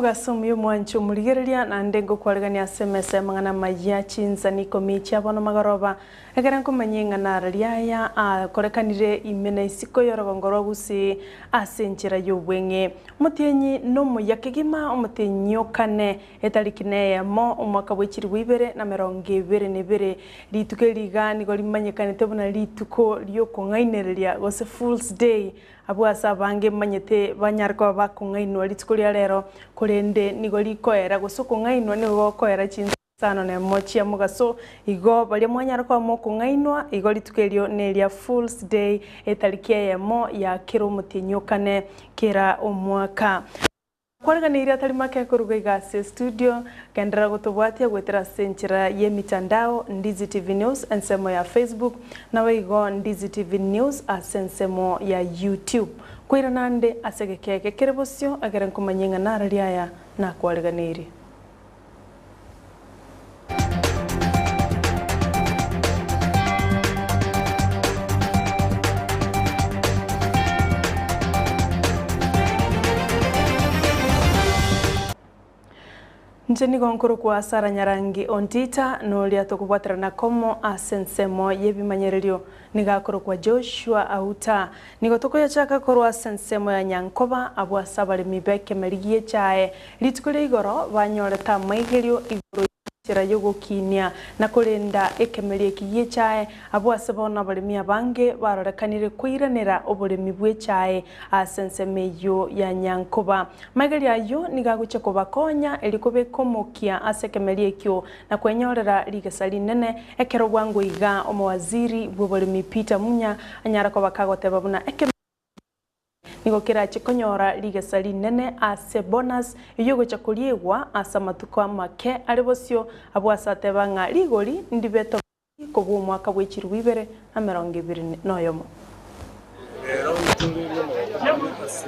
Omogaso omuya omwanche omorigereria, naende ngokwaregania ase emesa y'amang'ana amayia chinsani ikomi chia bono magoroba, ekere nkomanya ing'ana ara riaya akorekanire ime na isiko y'orogongo rwa Gusii ase enchera y'obweng'e. Omotienyi nomuya kegima, omotienyi o kane, etariki neyemo, omwaka bwe chilifu ibere na emerongo ebere na ebere. Rituko eri iga nigo rimanyekanete buna rituko ri'okong'ainereria gose Fools Day. Abwo ase abange mbamanyete banyare koba bakong'ainwa rituko ria rero, korende nigo rikoera, gose okong'ainwa nigo gokoera chinsano nemo chia mogaso. Igo baria mwanyara koba mokong'ainwa, igo rituko erio neria Fools Day, etariki eyemo ya kera omotienyi o kane kera omwaka. Kwareganeirie atari make koruga iga ase estudio, genderera gotobwatia goetera ase enchera y'emitandao, Ndizi TV News ensemo ya Facebook, naboigo Ndizi TV News ase ensemo ya YouTube. Koirana ande ase egeka eke kere bosio, ekere nkomanyie ng'a narari aya nakwareganeirie. Inche nigo nkorokwa Sarah Nyarangi Ontita, na oria tokobwaterana komo ase ensemo y'ebimanyererio nigo akorokwa Joshua Auta. Nigo tokoyachaka korwa ase ensemo ya Nyankoba, abwo ase abaremi b'ekemeri gi'echae Rituko ria igoro banyorete amaigerio igoro y'enchera y'ogokinia na korenda ekemeri eki gi'echae, abwo ase bono abaremi abange barorekanire koiranera oboremi bw'echae ase ensemo eyio ya Nyankoba. Amaigerio ayio nigo agochia kobakonya erio kobeka omokia ase ekemeri ekio na kwenyorera rigesa rinene, ekero bwango iga omowaziri bw'oboremi Peter Munya anyara koba kagoteba buna ekemeri Nigo kerache konyora rigesa rinene ase bonus eyio egocha koriegwa ase amatuko amake are bosio, abwo ase ateba ng'a rigori ndibe tofauti kobua omwaka bwe chilifu ibere na emerongo ebere noyomo. Rero ntore nomogoko mono ase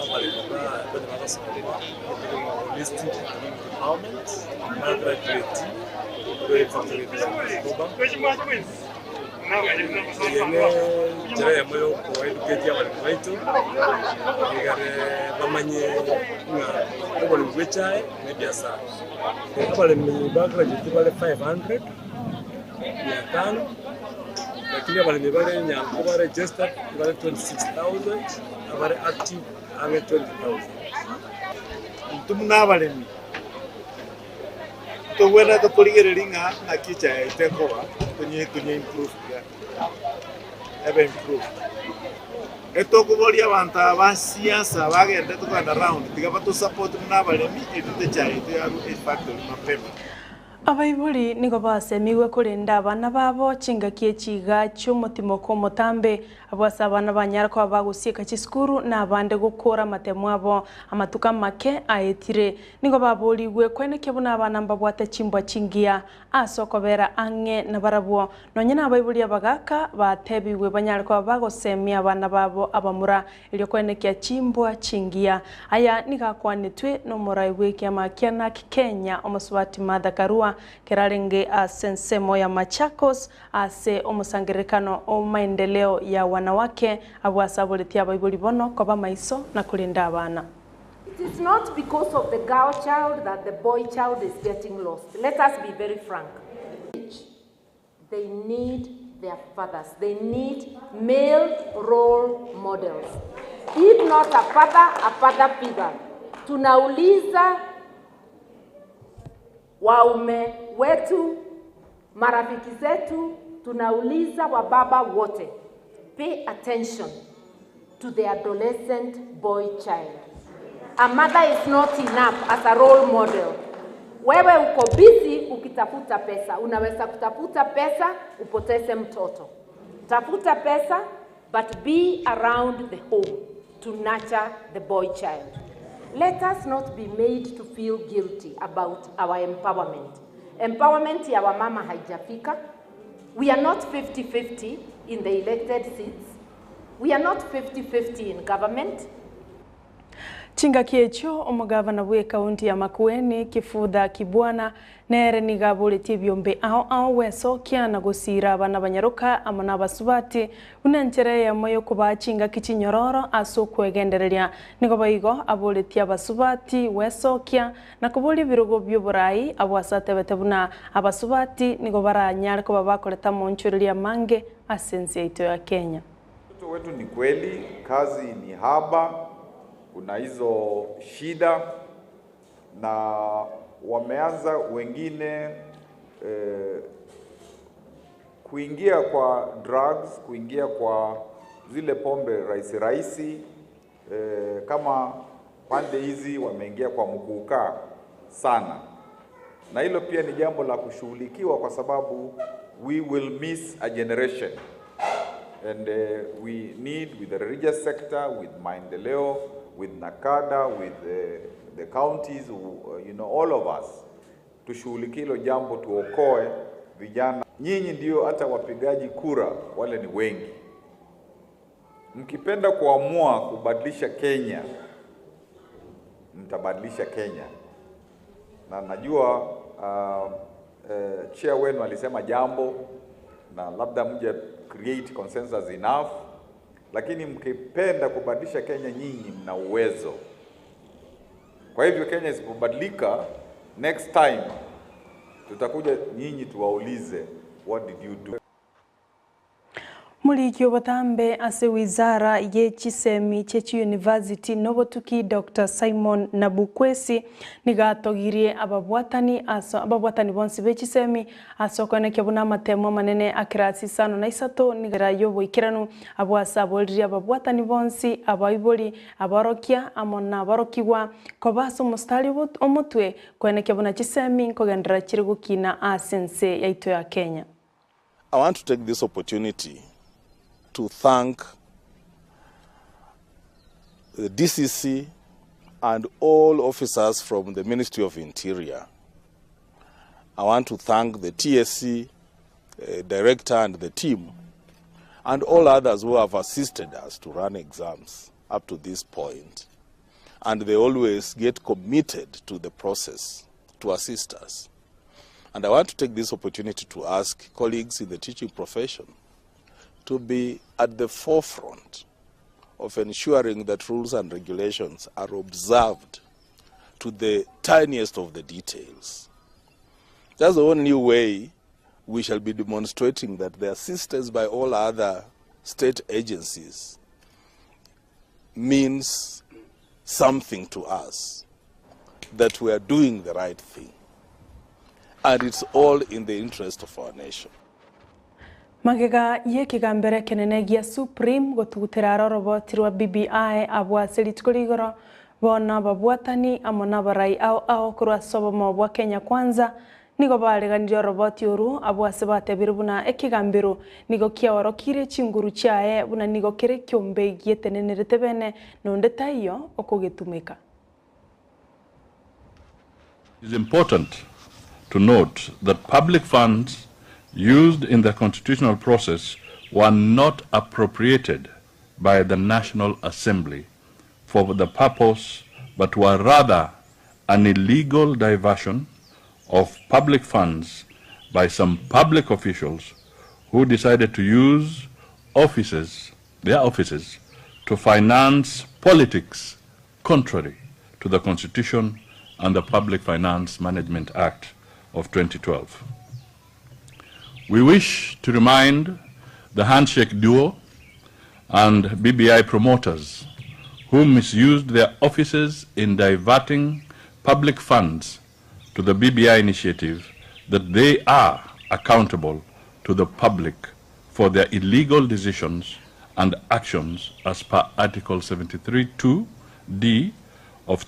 abaremi ba baria bagosoma emeremo ya holistic community empowerment ba graduate korwa efactory ya Bukoba. Eye nenchera eyemo ya okoeducate abaremi baito, egere bamanye ng'a oboremi bwa echae na ebiasara. Abaremi ba graduate bare 500, mia tano, lakini abaremi bare nyango bare registered bare 26,000, abare active ang'e 20,000. Intwe buna abaremi. Ntobwenerete korigereria ng'a ng'aki echae yaito ekoba, tonye tonye improve buya, ebe improved. Etokoboria abanto aba ba siasa bagenderete kogenda round, tiga batosupport buna abaremi erinde echae yaito yarwe efactory mapema. Abaibori nigo basemigwe korenda abana babo chingaki echi iga chi'omotimoko omotambe, Abwo ase abana banyare koba bagosieka chisukuru na abande gokora amatemo abo amatuko amake aetire. Nigo baboorigwe koenekia buna abana mbabwate chimbwa chingiya ase okobera ang'e nabarabwo. Nonye nabaibori abagaaka batebigwe banyare koba bagosemia abana babo abamura erio koenekia chimbwa chingiya. Aya nigo akwanetwe nomorai bw'ekiama kia Narc Kenya omosubati Martha Karua kerarenge ase ensemo ya Machakos Ase omosangererekano o maendeleo ya wanawake, abwo ase aboretie abaibori bono koba maiso na korenda abana. It is not because of the girl child that the boy child is getting lost. Let us be very frank. They need their fathers. They need male role models. If not a father, a father figure. Tunauliza waume wetu, marafiki zetu, tunauliza wababa wote, pay attention to the adolescent boy child. A mother is not enough as a role model. Wewe uko busy ukitafuta pesa, unaweza kutafuta pesa upoteze mtoto. Tafuta pesa but be around the home to nurture the boy child. Let us not be made to feel guilty about our empowerment. Empowerment ya wamama haijafika. We are not 50-50 in the elected seats. We are not 50-50 in government. Chingaki echio omogavana bw'ekaunti ya Makueni, Kifudha Kibwana, nere nigo aboretie ebiombe ao ao gwesokia na gosiira abana banyaroka amo nabasubati buna enchera eyemo y'okobaa chingaki chinyororo ase okwegendereria. Nigo boigo aboretie abasubati gwesokia na koboria ebirogo bi'oborai abwo ase atebete buna abasubati nigo baranyare koba bakoreta amaonchoreria amange ase ense yaito ya Kenya. Watoto wetu ni kweli, kazi ni haba, kuna hizo shida na wameanza wengine eh, kuingia kwa drugs, kuingia kwa zile pombe rahisi rahisi eh, kama pande hizi wameingia kwa mkuukaa sana, na hilo pia ni jambo la kushughulikiwa kwa sababu we will miss a generation and uh, we need with the religious sector, with Maendeleo, with NACADA, with the counties, you know, all of us tushughulikie hilo jambo, tuokoe vijana. Nyinyi ndio hata wapigaji kura wale ni wengi. Mkipenda kuamua kubadilisha Kenya, mtabadilisha Kenya, na najua chair wenu alisema jambo na labda mje create consensus enough, lakini mkipenda kubadilisha Kenya, nyinyi mna uwezo. Kwa hivyo Kenya isipobadilika, next time tutakuja nyinyi tuwaulize what did you do? Moriki obotambe ase wizara ye chisemi chie chiuniversity nobotuki Dr. Simon Nabukwesi nigo atogirie ababwatani ase ababwatani bonsi be chisemi ase okoenekia buna amatemo amanene a kirasi isano na isato nigo yoboikeranu abwo ase aboririe ababwatani bonsi abaibori aborokia amo na aborokigwa koba ase omostari omotwe koenekia buna chisemi nkogenderera chire gokina ase ense yaito ya Kenya. I want to take this opportunity to thank the DCC and all officers from the Ministry of Interior. I want to thank the TSC director and the team and all others who have assisted us to run exams up to this point. And they always get committed to the process to assist us. And I want to take this opportunity to ask colleagues in the teaching profession to be at the forefront of ensuring that rules and regulations are observed to the tiniest of the details. That's the only way we shall be demonstrating that the assistance by all other state agencies means something to us, that we are doing the right thing. And it's all in the interest of our nation. Magega y'ekegambero ekenene gia Supreme gotugutera aro oroboti rwa BBI abwo ase rituko rigoro bono ababwatani amo na abarai ao ao korwa ase obomo bwa Kenya Kwanza nigo bareganirie oroboti oru abwo ase batebire buna ekegambero nigo kiaorokire chinguru chiaye buna nigo kere ekiombe gietenenerete bene nonde taiyo okogetumeka. It is important to note that public funds used in the constitutional process were not appropriated by the National Assembly for the purpose, but were rather an illegal diversion of public funds by some public officials who decided to use offices, their offices, to finance politics contrary to the Constitution and the Public Finance Management Act of 2012. We wish to remind the handshake duo and BBI promoters who misused their offices in diverting public funds to the BBI initiative that they are accountable to the public for their illegal decisions and actions as per Article 73.2 D of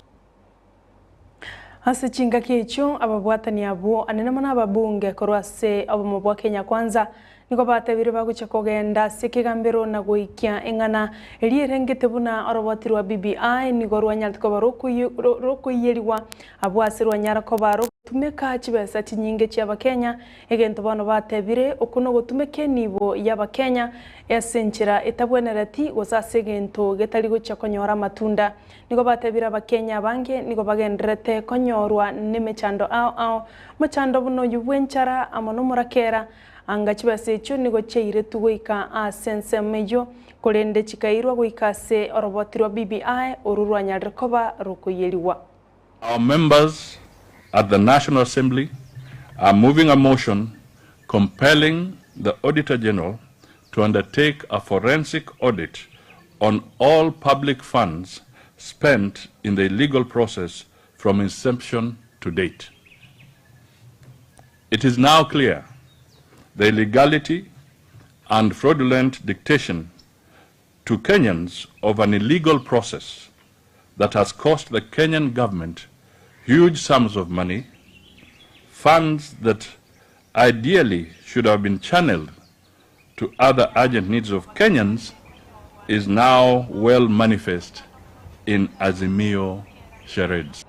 Ase chingaki echio ababwatani abwo anene mono ababunge korwa ase obomo bwa Kenya Kwanza nigo batebire bagochia kogenda ase ekegambero na goikia eng'ana eria erengete buna oroboti rwa BBI nigo rwanyarete koba rokoiyeriwa abwo ase rwanyara koba. gotumeka chibesa chinyinge chi'Abakenya, egento bono batebire okwo nogotumeka enibo y'Abakenya ase enchera etabwenereti gose ase egento getari gochia konyora amatunda. Nigo batebire Abakenya abange nigo bagendererete konyorwa nemechando ao ao, mochando buna oyio bw'enchara amo nomorakera, Anga chibesa echio nigo chiairetwe goika ase ensemo eyio, korende chikairwa goika ase oroboti rwa BBI, orwo rwanyarire koba rokoiyerigwa. Our members at the National Assembly are moving a motion compelling the Auditor General to undertake a forensic audit on all public funds spent in the illegal process from inception to date. It is now clear the illegality and fraudulent dictation to Kenyans of an illegal process that has cost the Kenyan government huge sums of money, funds that ideally should have been channeled to other urgent needs of Kenyans, is now well manifest in Azimio charades.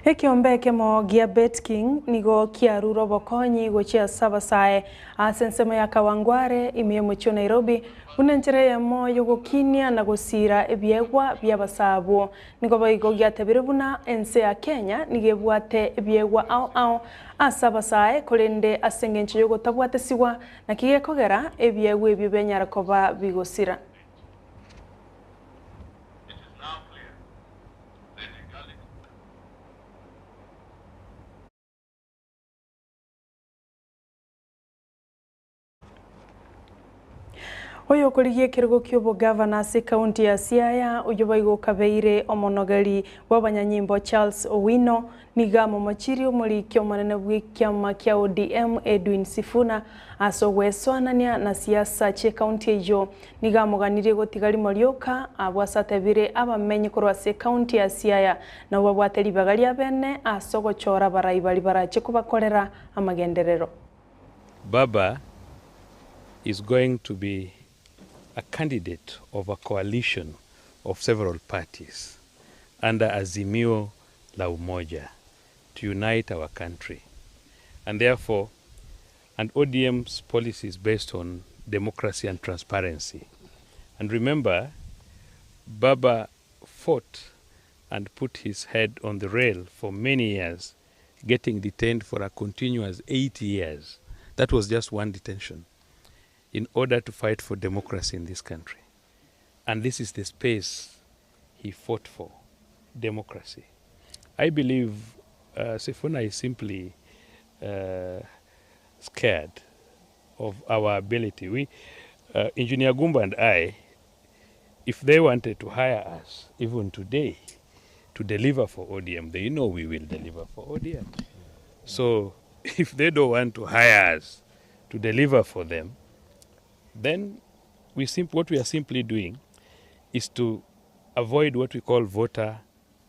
Ekeombe ekemo gia BetKing nigo kiarure obokonyi gochia ase abasae ase ensemo ya Kawangware ime y'omochie o Nairobi buna enchera eyemo y'ogokinia na gosiira ebiegwa bi'abasae abwo. Nigo boigo giatebire buna ense ya Kenya nigo ebwate ebiegwa ao ao ase abasae korende ase engencho y'ogotabwatesigwa naki gekogera ebiegwa ebio bianyara koba bigosira. Oyokorigia ekerogo ki'obogavana ase ekaunti ya Siaya, oyio boigo okabeire omonogeri bw'abanyanyimbo Charles Owino, nigo amomochirie omoriki omonene bw'ekiama kia ODM Edwin Sifuna ase ogwesoanania na siasa chi'ekaunti eyio. Nigo amoganirie gotiga rimo rioka abwo ase atebire abamenyi korwa ase ekaunti ya Siaya nabwo babwate ribaga ria bene ase ogochora abarai baria barache kobakorera amagenderero. Baba is going to be a candidate of a coalition of several parties under Azimio la Umoja to unite our country. And therefore, and ODM's policy is based on democracy and transparency. And remember, Baba fought and put his head on the rail for many years, getting detained for a continuous 8 years. That was just one detention, in order to fight for democracy in this country. And this is the space he fought for, democracy. I believe Sifuna is simply scared of our ability. We, Engineer Gumba and I, if they wanted to hire us, even today, to deliver for ODM, they know we will deliver for ODM. So if they don't want to hire us to deliver for them, then what we are simply doing is to avoid what we call voter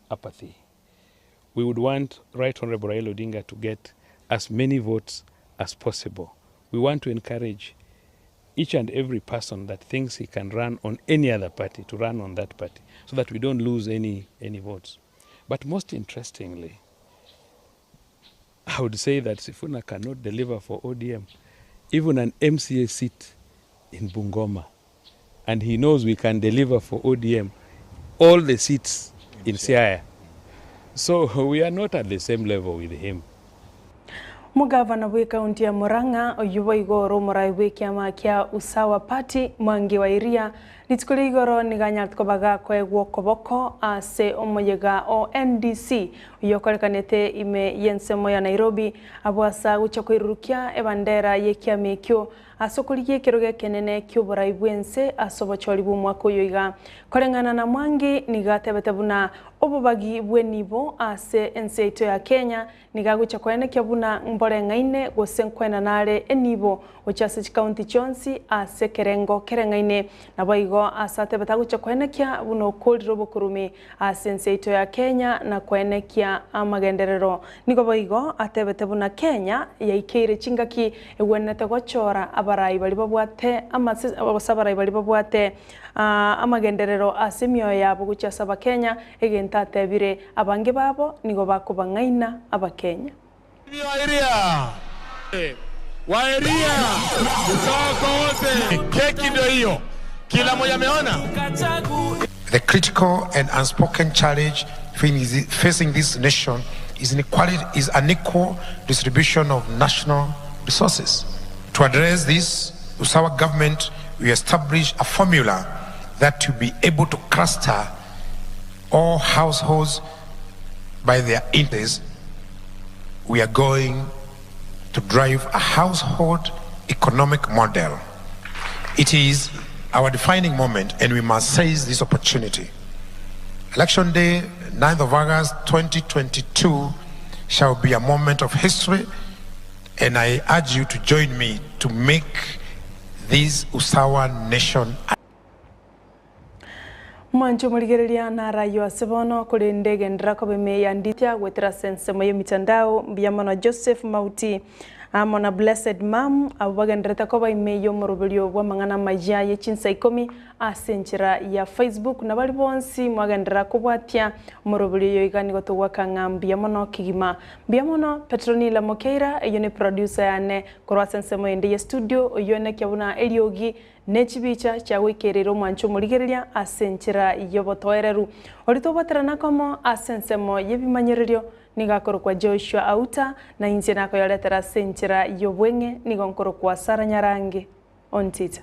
apathy. We would want Right Honorable Raila Odinga to get as many votes as possible. We want to encourage each and every person that thinks he can run on any other party to run on that party, so that we don't lose any votes. But most interestingly, I would say that Sifuna cannot deliver for ODM even an MCA seat in Bungoma. And he knows we can deliver for ODM all the seats in Siaya. So we are not at the same level with him. Omogavana bw'ekaunti ya Murang'a oyio boigo ore omorai bw'ekiama kia Usawa Party Mwangi wa Iria rituko ria igoro nigo anyarete koba gakoegwa okoboko ase omoyega o NDC oyio okorekanete ime y'ensemo ya Nairobi abwo ase agochia koirurukia ebandera y'ekiama ekio ase okorigia ekerogo ekenene ki'oborai bw'ense ase obochori bw'omwaka oyo iga. Koreng'ana na Mwangi nigo atebete buna obobagi bw'enibo ase ense yaito ya Kenya Nigo agochia koenekia buna mboreng'aine gose nkwenana are enibo gochia ase chikaunti chionsi ase ekerengo kereng'aine. Naboigo. boigo ase atebete agochia koenekia buna okorire obokurumi ase ense yaito ya Kenya na koenekia amagenderero. Nigo boigo atebete buna Kenya yaikeire chingaki egwenerete gochora abarai baria babwate gose abarai baria babwate amagenderero ase emioyo yabo gochia ase abakenya, egento atebire abange babo nigo bakobang'aina abakenya. The critical and unspoken challenge facing this nation is inequality is unequal distribution of national resources. To address this, Usawa government will establish a formula that will be able to cluster all households by their interests. We are going to drive a household economic model. It is our defining moment and we must seize this opportunity. Election Day, 9th of August 2022, shall be a moment of history, and I urge you to join me to make this Usawa nation. Mwanche omorigereria narayio ase bono, korende genderera koba ime ya nditia goetera ase ensemo y'emitandao. Mbuya mono Joseph Mauti amo na Blessed Mum abwo bagendererete koba ime y'omoroberio bw'amang'ana amaya ye chinsa ikomi ase enchera ya Facebook. Na baria bonsi mwagenderera kobwatia omoroberio oyo iga nigo togoaka ng'a mbuya mono kegima. Mbuya mono Petronila Mokeira, eyio ne producer yane korwa ase ensemo ende ye studio, oyio enekia buna eriogi Ne chibicha chiagoikereire omwancho omorigereria ase enchera y'obotoereru. Oria tobwaterana komo ase ensemo y'ebimanyererio nigo akorokwa Joshua Auta, na inche nakoyoretera ase enchera y'obweng'e nigo nkorokwa Sarah Nyarange Ontita.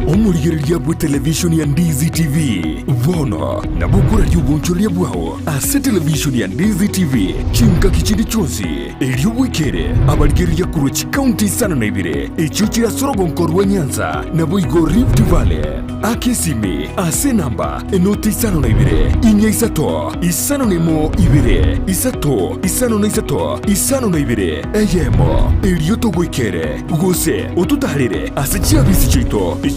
Omorigereria bw'etelevishoni ya Ndizi TV bono nabo okoraria obonchoreria bwao ase televishoni ya Ndizi TV chingaki chinde chionsi, erio bwekere abarigereria korwa chikaunti isano na ibere echio chire ase orogonko rwa Nyanza naboigo Rift Valley. Aka esimi ase enamba enoti 52 4 3 51 2 3 53 52 1, erio togoikere, gose ototaarere ase chiabisi chiaito.